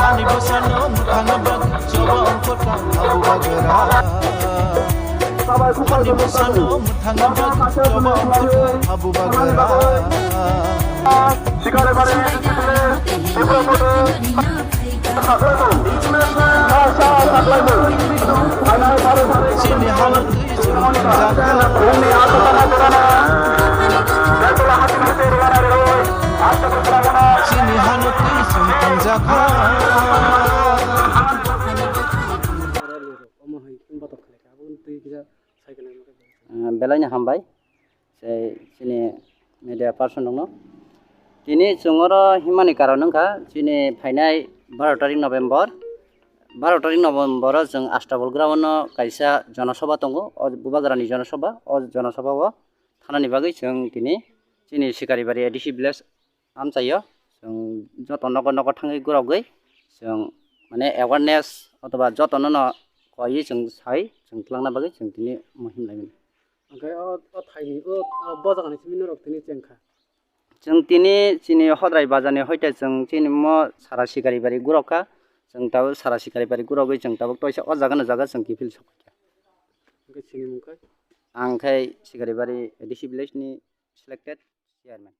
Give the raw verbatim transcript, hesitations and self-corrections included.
Ani bwsano mwkhang bak choba ongkota habu bagra. Ani bwsano mwkhang bak choba ongkota habu bagra. Chini hano twi chwng thangjakha. Chini hano twi chwng thangjakha. Belai no hambai. Sei chini media person rokno. Tini chwng oro himani karon wngkha, chini phainai baro tarik November, baro tarik November o chwng Astabul ground o kaisa jonosobha tongo, o Bubagrani jonosobha, o jonosobha o thanani bagwi chwng tini chini Sikaribari A D C village amchaio chwng joto nogo nogo thangwi gorogwi chwng mane awareness othoba jotono no koiwi chwng sai chwng twlangna bagwi chwng tini muhim laimani. Hwnkhe o, o thaini, o, o bojagani simi norok tini chengkha. Chwng tini chini Hodrai bazarni hoite chwng chini mo sara Sikaribari gurokha. Chwng tabuk sara Sikaribari gurogwi chwng tabuk toisa o jaga no jaga chwng kiphil sokha. Hwnkhe chini mung khe? Ang khe Sikaribari A D C village ni selected chairman.